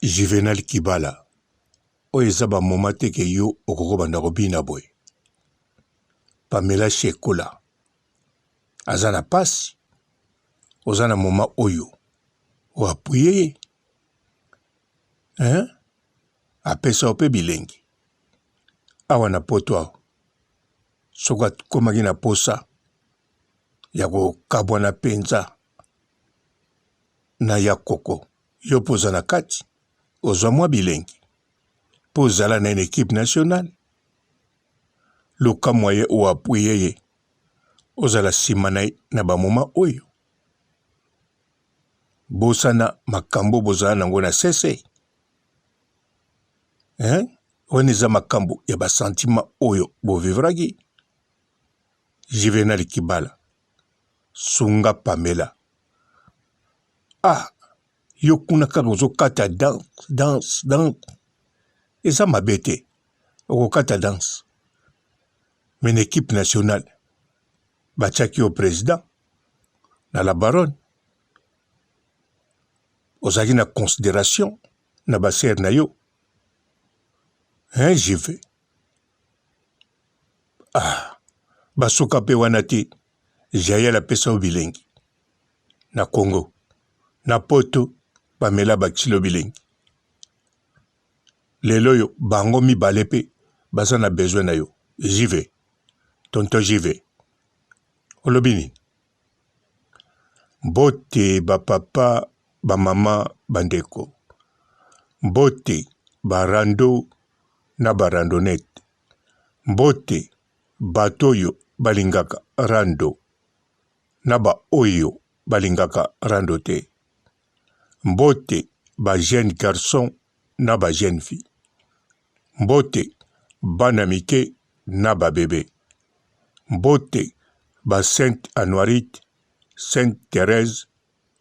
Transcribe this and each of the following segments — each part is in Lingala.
Juvenal Kibala, oyo eza ba moment te ke yo okoki kobanda kobina boye. Pamela Shekola aza na pasi, oza na moment oyo o appuyer ye hein? Apesa yo pe bilengi awa na poto awa, soki akomaki na posa ya kokabwana penza na ya koko yo mpe oza na kati ozwa mwa bilengi mpo ozala na une equipe nationale luka moyen o appuyer ye ozala nsima na ye na bamoma oyo bosana makambo bozala nango na sese hein? Wana eza makambo ya basentiment oyo bovivraki. Juvenal Kibala sunga Pamela ah yo kuna kaka ozokata danse danse danse eza mabe te okokata danse mais na equipe nationale batiaki yo president na la baronne ozalaki na consideration na basere na yo hein JV ah basuka mpe wana te Jael apesa yo bilengi na Congo na poto bamela bakisilo bilengi lelo oyo bango mibale mpe baza na besoin na yo JV tonton JV olobi nini mbote ba papa ba mama bandeko mbote ba rando na ba randonnette mbote bato oyo balingaka rando na ba oyo balingaka rando te. Mbote ba jeunes garçons na ba jeunes filles. Mbote bana mike na ba bebe. Mbote ba Sainte Anuarite, Sainte Therèse,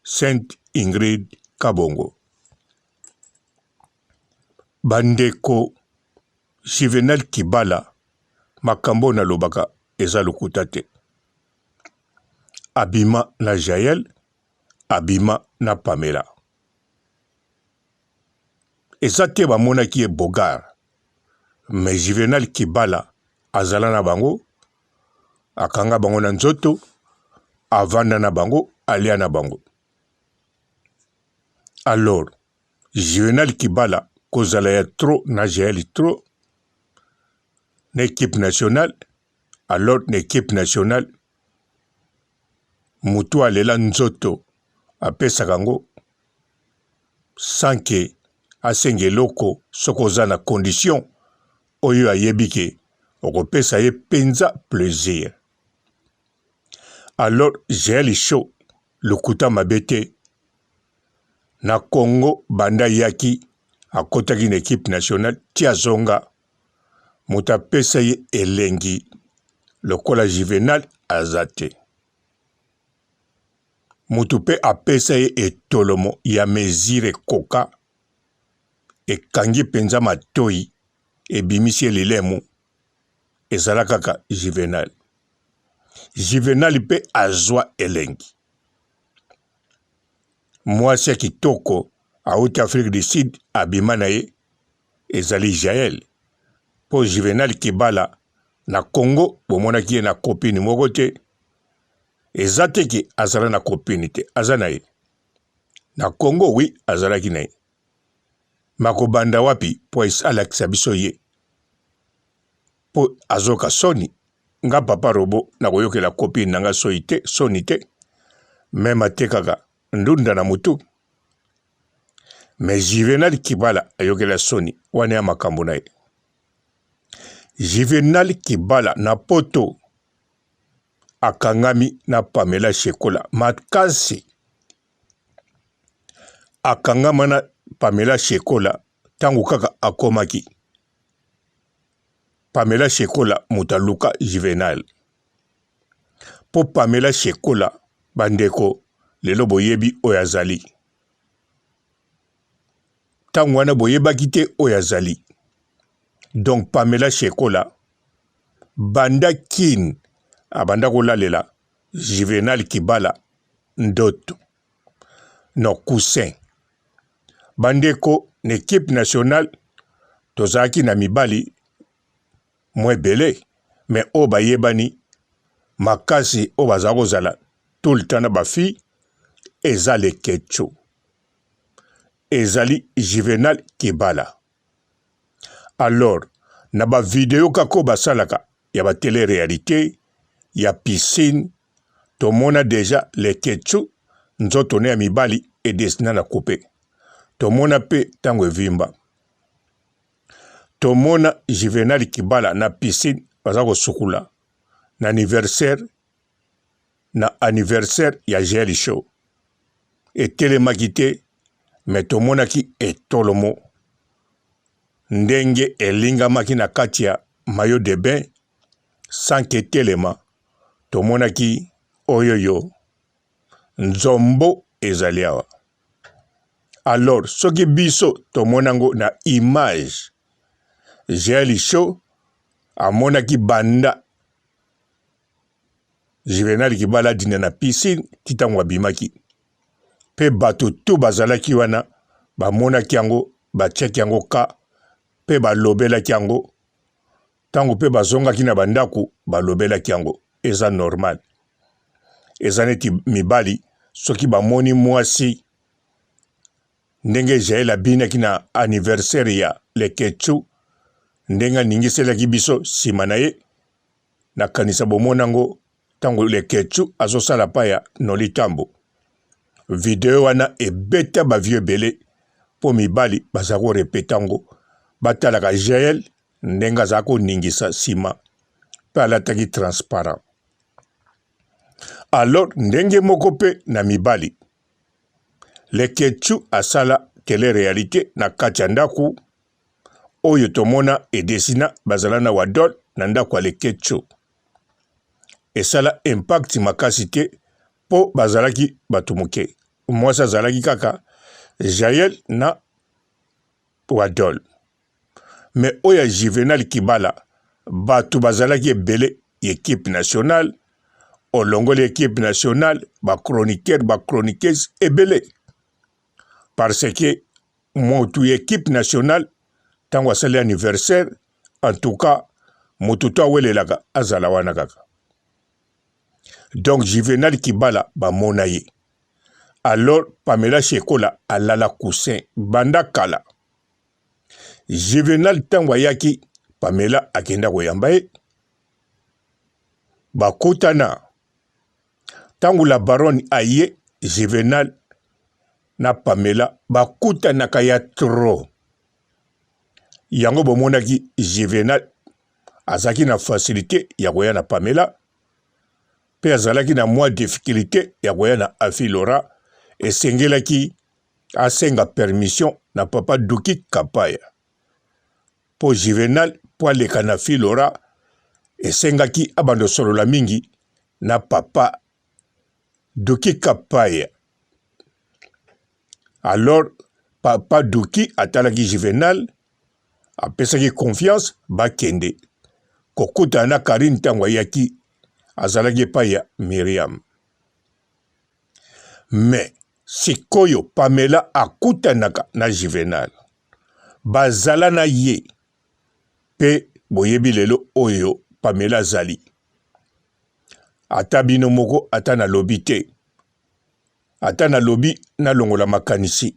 Sainte Ingrid Kabongo. Ba ndeko Juvenal Kibala makambo oyo nalobaka eza lokuta te. Abima na Jael, abima na Pamela. Eza te bamonaki ye Bogar, mais Juvenal Kibala azala na bango, akanga bango na nzoto, avanda na bango, alia na bango. Alors, Juvenal Kibala kozala ya trop na Jael trop na equipe nationale alors na equipe nationale mutu alela nzoto apesaka yango sans que asenga eloko soki oza na condition oyo ayebi ke okopesa ye mpenza plaisir alors Jael Show lokuta mabe te na Congo banda ayaki akotaki na equipe nationale ti azonga moto apesa ye elengi lokola Juvenal aza te moto mpe apesa ye etolomo ya mesure ekoka ekangi mpenza matoi ebimisi ye lilemu ezala kaka Juvenal. Juvenal mpe azwa elengi. Mwasi ya kitoko auti Afrique du Sud abima na ye ezali Jael. Mpo Juvenal Kibala na Congo bomonaki ye na copine moko te. Eza te ke azala na copine te, aza na ye. Na Congo oui azalaki na ye. Makobanda wapi mpo alakisa biso ye? Mpo azoka soni. Nga papa robo nakoyokela copine na nga soyi te, soni te. Meme atekaka ndunda na mutu. Mais Juvenal Kibala ayokela soni wana ya makambo na ye. Juvenal Kibala na poto akangami na Pamela Shekola makasi. Akangama na Pamela Shekola ntango kaka akomaki. Pamela Shekola moto aluka Juvenal. Mpo Pamela Shekola bandeko lelo boyebi oyo azali. Ntango wana boyebaki te oyo azali. Donc Pamela Shekola banda kin abanda kolalela Juvenal Kibala ndoto no coussin. Bandeko, na equipe nationale tozalaki na mibali mwa ebele mais oyo bayebani makasi oyo bazala kozala tout le temps na ba filles eza Leketchou, ezali Juvenal Kibala. Alors na ba video kaka oyo basalaka ya ba tele realite ya piscine tomona deja Leketchou nzoto ne ya mibali edesina na coupe, tomona pe tango evimba. Tomona Juvenal Kibala na piscine baza kosukula na anniversaire na anniversaire ya Jael Show etelemaki te mais tomonaki etolomo ndenge elingamaki na kati ya maillot de bain sans que etelema tomonaki oyoyo nzombo ezali awa. Alors soki biso tomona yango na image, Jael Show amonaki banda Juvenal Kibala adinda na piscine ti ntango abimaki, mpe bato tu bazalaki wana bamonaki yango, batiaki yango ka mpe balobelaki yango. Ntango mpe bazongaki na bandako balobelaki yango, eza normal. Eza neti mibali soki bamoni mwasi ndenge Jael abinaki na anniversaire ya Leketchou, ndenge aningiselaki biso nsima na ye, nakanisa bomona yango ntango Leketchou azosala pa ya Noli Tambo. Video wana ebeta ba vieux ebele mpo mibali baza korepeta yango, batalaka Jael ndenge azalaki koningisa nsima mpe alataki transparent. Alors ndenge moko mpe na mibali, Leketchou asala tele realite na kati ya ndako oyo tomona edesina bazala na Wadol na ndako ya Leketchou. Esala impact makasi te mpo bazalaki bato moke. Mwasi azalaki kaka Jael na Wadol. Mais oyo ya Juvenal Kibala batu bazalaki ebele equipe nationale olongoli equipe nationale ba chroniqueur ba chroniqueuse ebele parce que motu ya equipe nationale ntango asali anniversaire en tout cas motu to awelelaka azala wana kaka donc Juvenal Kibala bamona ye alors Pamela Shekola alala coussin banda kala Juvenal ntango ayaki, Pamela akenda koyamba ye. Bakutana. Ntango la baronne aye, Juvenal na Pamela bakutanaka ya trop. Yango bomonaki Juvenal azalaki na facilite ya koya na Pamela mpe azalaki na mwa difficulté ya koya na Afi Laura. Esengelaki asenga permission na papa Duki Kapaya po Juvenal po aleka na Filora esengaki abanda solola mingi na papa Duki Kapaya. Alors papa Duki atalaki Juvenal apesaki confiance bakende kokutana na Karine ntango ayaki azalaki epai ya Miriam. Mais sikoyo Pamela akutanaka na Juvenal bazala na ye pe boyebi lelo oyo Pamela azali ata bino moko ata nalobi te ata nalobi nalongola makanisi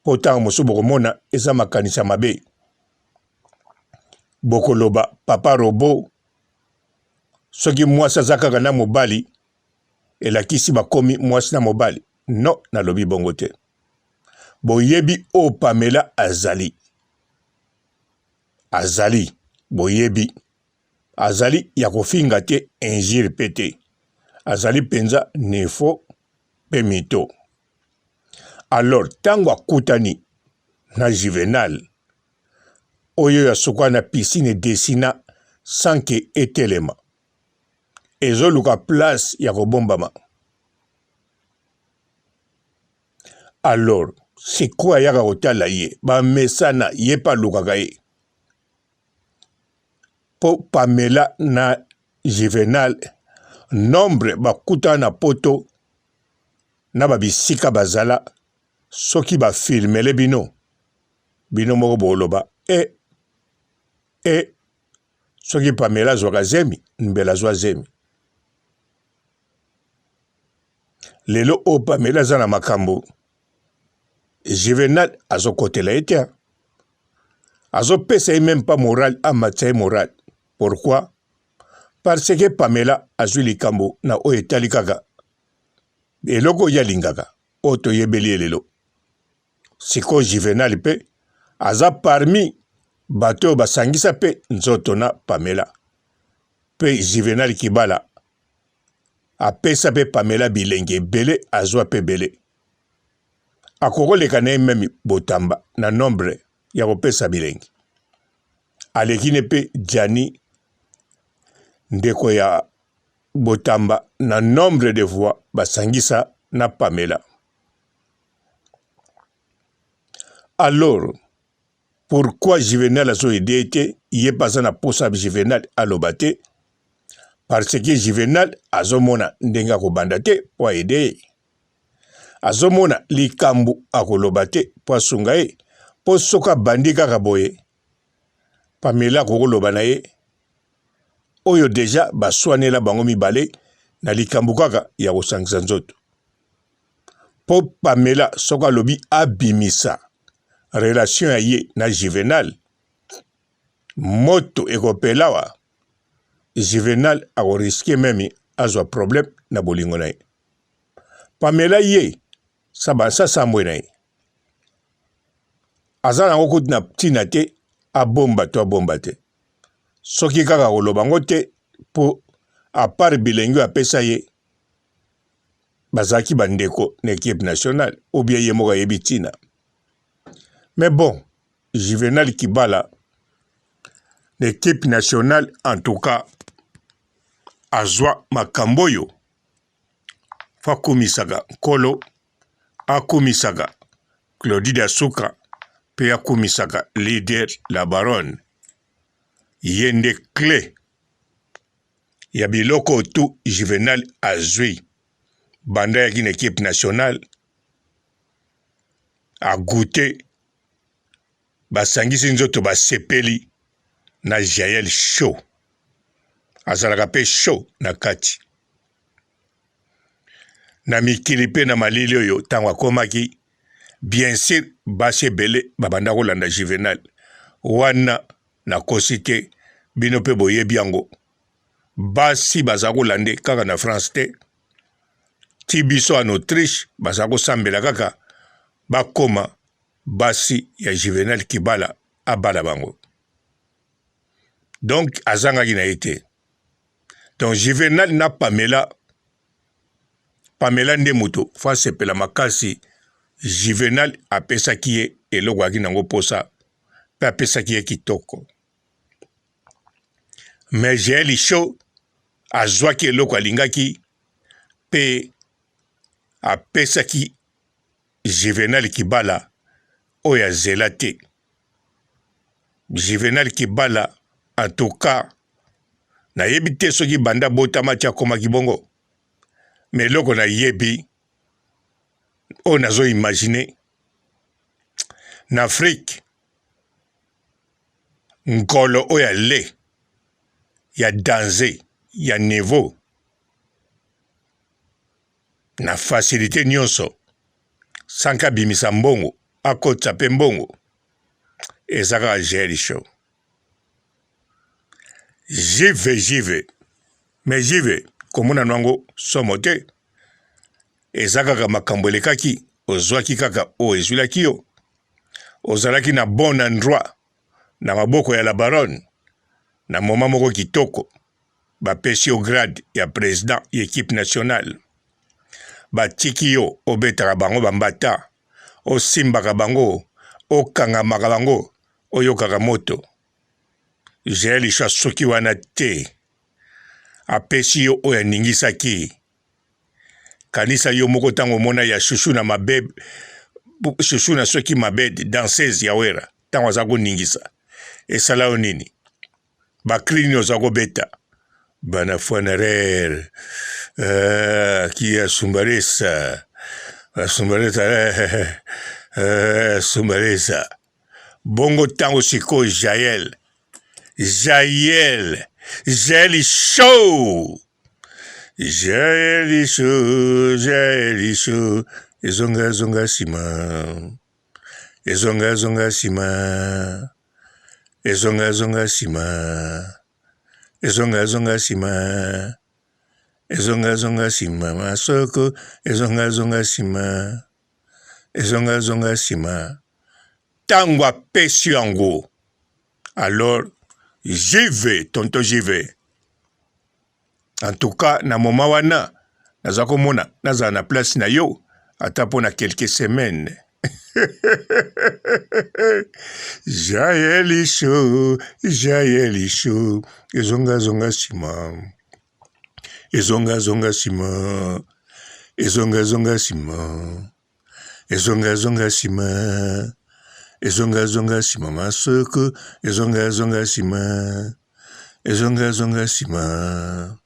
po ntango mosusu bokomona eza makanisi ya mabe bokoloba papa robo soki mwasi aza kaka na mobali elakisi bakomi mwasi na mobali no nalobi bongo te boyebi oyo Pamela azali azali boyebi azali ya kofinga te injure pe te azali mpenza nefo pe mito alors ntango akutani na Juvenal oyo ya suka na piscine desina sans que etelema ezoluka place ya kobombama alors sikoyo ayaka kotala ye bamesana ye mpe alukaka ye mpo Pamela na Juvenal nombre bakutana na poto na babisika bazala. Soki ba filmele bino, bino moko boloba e e soki Pamela azwaka zemi, mbela azwa zemi. Lelo oyo Pamela aza na makambo, Juvenal azokotela ye te, azopesa ye meme pas moral, amatisa ye moral. Pourquoi? Parce que Pamela azwi likambo na oyo etali kaka eloko oyo alingaka, oyo toyebeli ye lelo. Sikoyo Juvenal mpe aza parmi bato oyo basangisa mpe nzoto na Pamela. Mpe Juvenal Kibala apesa mpe Pamela bilengi ebele, azwa mpe ebele. Akokoleka na ye meme Botamba na nombre ya kopesa bilengi. Aleki ne mpe Gianni ndeko ya Botamba na nombre de voix basangisa na Pamela. Alors pourquoi Juvenal azo aider ye te? Ye mpe aza na posa Juvenal aloba te parce que Juvenal azomona ndenge akobanda te mpo aide ye, azomona likambo akoloba te mpo asunga ye, mpo soki abandi kaka boye Pamela akokoloba na ye oyo deja baswanela bango mibale na likambo kaka ya kosangisa nzoto. Mpo Pamela soki alobi abimisa relation ya ye na Juvenal, moto ekopelawa, Juvenal akoriske meme azwa problème na bolingo na ye. Pamela ye sasambwe na ye aza nango kutu na ntina te abomba to abomba te, soki kaka koloba yango te mpo apart bilenge oyo apesa ye bazalaki bandeko na equipe nationale ou bien ye moko ayebi ntina. Mais bon, Juvenal Kibala na equipe nationale en tout cas azwa makambo oyo fo akumisaka Nkolo, akumisaka Claudie Dasuka mpe akumisaka leader la baronne. Ye nde cle ya biloko oyo tout Juvenal azui banda ayaki na equipe nationale a goute basangisi nzoto basepeli na Jael show azalaka pe show na kati na mikili pe na malili oyo ntango akomaki bien sur basi ebele babanda kolanda Juvenal wana Nakosi te, bino pe boyebi yango. Basi baza kolande kaka na France te, ti biso en Autriche baza kosambela kaka bakoma basi ya Juvenal Kibala abala bango. Donc azangaki na ye te. Donc Juvenal na Pamela, Pamela nde moto fo asepela makasi. Juvenal apesaki ye eloko ayaki nango posa mpe apesaki ye kitoko. Mais Jael Show azwaki eloko alingaki mpe apesaki Juvenal Kibala oyo azela te. Juvenal Kibala en tout cas nayebi te soki banda abotama ti akomaki bongo, mais eloko nayebi oyo nazo imaginer na Afrique nkolo oyo ale ya danze ya niveau na facilite nyonso sans abimisa mbongo akotisa mpe mbongo eza kaka gel show jive jive mais jive komona nwango somo te Eza kaka makambo elekaki, ozwaki kaka oyo ezwilaki yo. Ozalaki na bon endroit na maboko ya la baronne na moment moko kitoko. Bapesi yo grade ya president ya equipe nationale. Batiki yo obetaka bango ba mbata, osimbaka bango, okangamaka bango, oyokaka moto. Jael Isho asuki wana te. Apesi yo oyo aningisaki. Kanisa yo moko tango omona ya chouchou na mabe chouchou na soki mabe danseuse ya wera tango aza koningisa esala yo nini ba cri nini oza kobeta bana fuanerer uh, kia sumbaresa. Sumbalesa eh, eh, Sumbalesa. Bongo ntango sikoyo Jael, Jael, Jael show, Jael show, Jael show, ezonga zonga nsima, ezonga zonga nsima, ezonga zonga nsima, ezonga zonga nsima. Ezonga zonga sima masoko ezonga zonga sima ezonga zonga sima tango apesi yango alors j'y vais tonton j'y vais en tout cas na moment wana naza komona nazala na place na yo ata mpo na quelques semaines Jael show, Jael show, ezonga zonga sima. Ezonga zonga sima. Ezonga zonga sima. Ezonga zonga sima. Ezonga zonga sima masoko, ezonga zonga sima. Ezonga zonga sima.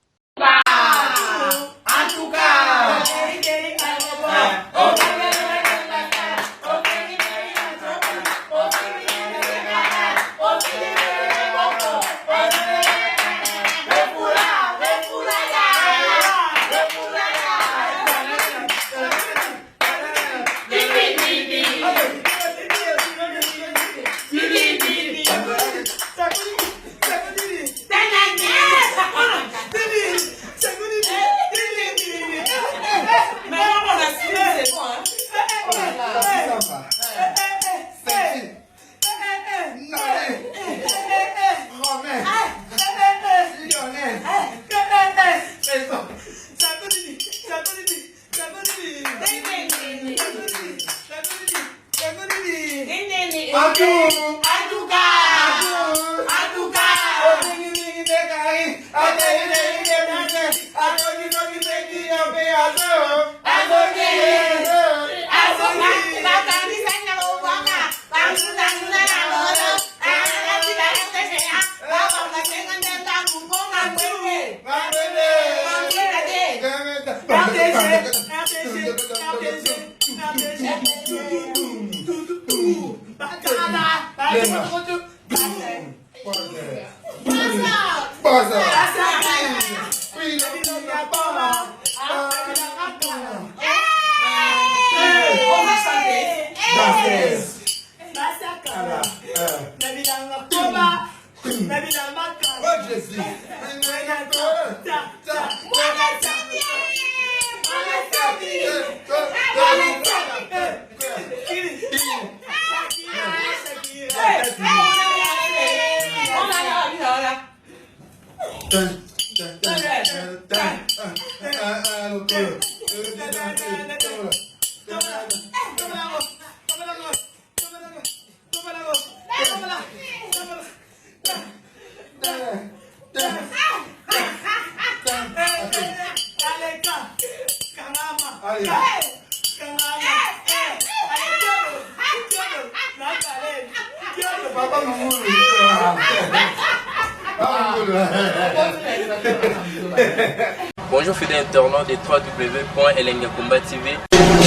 Bonjour fidèles internautes de www.elengiyakomba TV.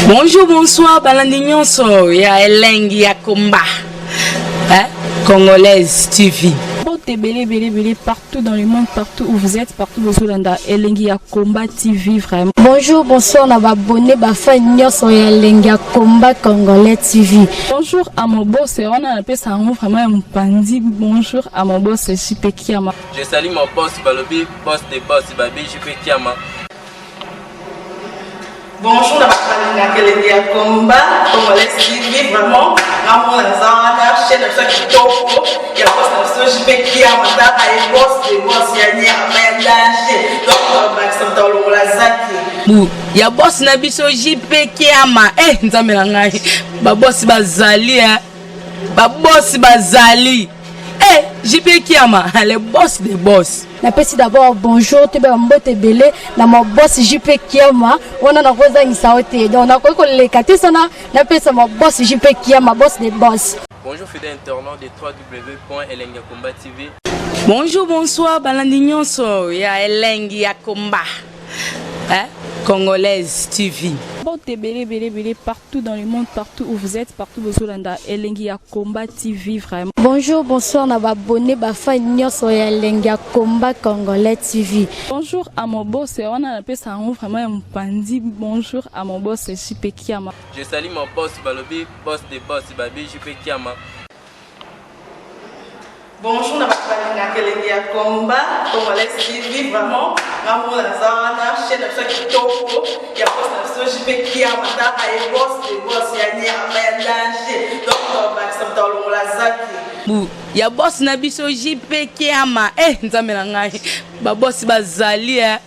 Bonjour, bonsoir, balandi nyonso ya elengi ya komba. Hein? Congolaise TV. Mbote ebele ebele ebele partout dans le monde, partout où vous êtes, partout bozolanda elengi ya combat TV vraiment. Bonjour, bonsoir na ba abonné ba fan nyonso ya elengi ya combat congolais TV. Bonjour à mon boss, wana napesa yango vraiment ya mopanzi. Bonjour à mon boss JP Kiama. Je salue mon boss balobi boss de boss babi JP Kiama. Bonjour na bato balingaka elengi ya combat congolais TV vraiment ngamona naza wana chaîne na biso ya kitoko ya boss na biso JP Kiama tala ye boss de boss ya nyama ya danger donc bakisa moto alongola zaki Bu ya boss na biso JP Kiama eh nzambe na ngai ba boss bazali eh ba boss bazali eh JP Kiama le boss de boss. Napesi d'abord bonjour toyeba mbote ebele na ma boss JP Kiama wana nakozangisa yo te donc nakoki koleka te sana napesa ma boss JP Kiama boss de boss. Bonjour fidèles internautes de www.elengiyakomba TV. Bonjour, bonsoir, balandi nyonso ya elengi ya combat. Hein? Congolaise TV. Mbote ebele ebele ebele partout dans le monde, partout où vous êtes, partout bozolanda Elengi ya Combat TV vraiment. Bonjour, bonsoir na ba abonné, ba fan nyonso ya Elengi ya Combat Congolais TV. Bonjour à mon boss, wana napesa yango vraiment ya mopanzi. Bonjour à mon boss JP Kiama. Je salue mon boss balobi boss de boss babi JP Kiama. Bonjour na bato balingaka Elengi ya Combat Congolais TV, vraiment ngambo naza wana, chaîne na biso ya kitoko ya boss na biso JP Kiama, taka ye boss de boss ya nyama ya danger, donc tobakisa moto alongola zaki. Bu ya boss na biso JP Kiama, eh Nzambe na ngai, babosi bazali, eh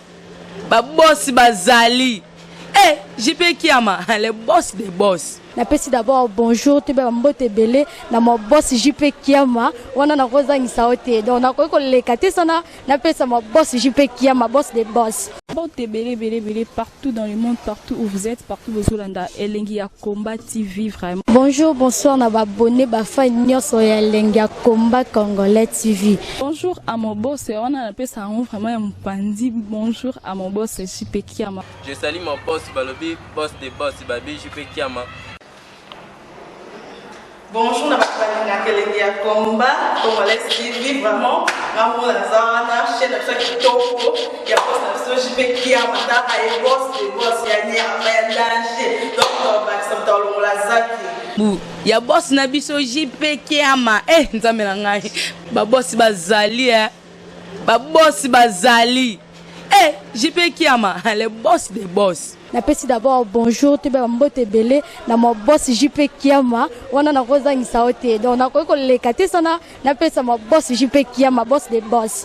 babosi bazali, eh JP Kiama, le boss de boss. Napesi d'abord bonjour, toyeba bambote ebele na ma boss JP Kiama, wana nakozangisa yo te, donc nakoki koleka te sana napesa ma boss JP Kiama, boss de boss. Mbote ebele ebele ebele partout dans le monde, partout où vous êtes, partout bozolanda Elengi ya Combat TV vraiment. Bonjour, bonsoir na ba abonné, ba fan nyonso ya Elengi ya Combat Congolais TV. Bonjour à mon boss, wana napesa yango vraiment ya mopanzi. Bonjour à mon boss JP Kiama. Je salue mon boss balobi boss de boss babi JP Kiama. Bonjour na bato balingaka Elengi ya Combat Congolais TV, vraiment ngambo naza wana, chaîne na biso ya kitoko ya boss na biso JP Kiama, taka ye boss de boss ya nyama ya danger, donc tobakisa moto alongola zaki. Bu ya boss na biso JP Kiama, eh Nzambe na ngai, babosi bazali, eh babosi bazali, eh JP Kiama, le boss de boss. Napesi d'abord bonjour, toyeba bambote ebele na ma boss JP Kiama, wana nakozangisa yo te, donc nakoki koleka te sana napesa ma boss JP Kiama, boss de boss.